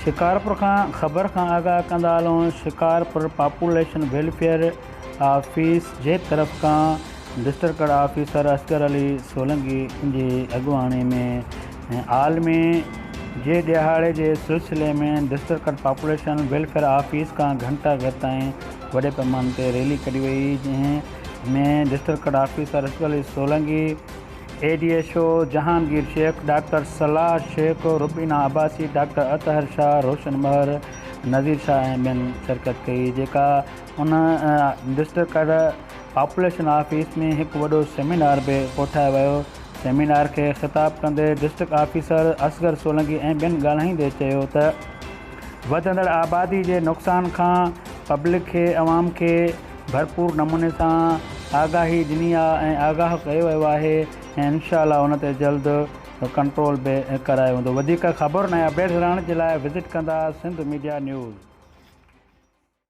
شڪارپور کان خبر کان آگاهه ڪندا هلون شڪارپور پاپوليشن ويلفيئر آفيس جي طرف کان ڊسٽرڪٽ آفيسر اصغر علي سولنگي جي اڳواڻي ۾ عالمي جي ڏهاڙي جي سلسلي ۾ ڊسٽرڪٽ پاپوليشن ويلفيئر آفيس کان گهنٽا گهر تائين وڏي پئماني تي ريلي ڪڍي وئي جنهن ۾ district officer Asghar Ali Solangi, A D H O Jahangir Shaikh, doctor Salah Shaikh, Rubina Abbasi, doctor Athar Shah, Roshan Mehar, Nazir Shah ۽ ٻين شرڪت ڪئي جيڪا ان ڊسٽرڪٽ پاپوليشن آفيس ۾ هڪ وڏو سيمينار به ڪوٺايو ويو سيمينار کي خطاب ڪندي ڊسٽرڪٽ آفيسر اصغر سولنگي ۽ ٻين ڳالهائيندي چيو ته وڌندڙ آبادي جي نقصان کان پبلڪ کي عوام کي ڀرپور نموني سان آگاهي ڏني آ ۽ آگاهه ڪيو ويو آهي ۽ انشاء الله ان تي جلد ڪنٽرول به ڪرايو ويندو وڌيڪ خبرن ۽ اپڊيٽس رهڻ جي لاء وزٽ ڪندا سنڌ ميڊيا نيوز.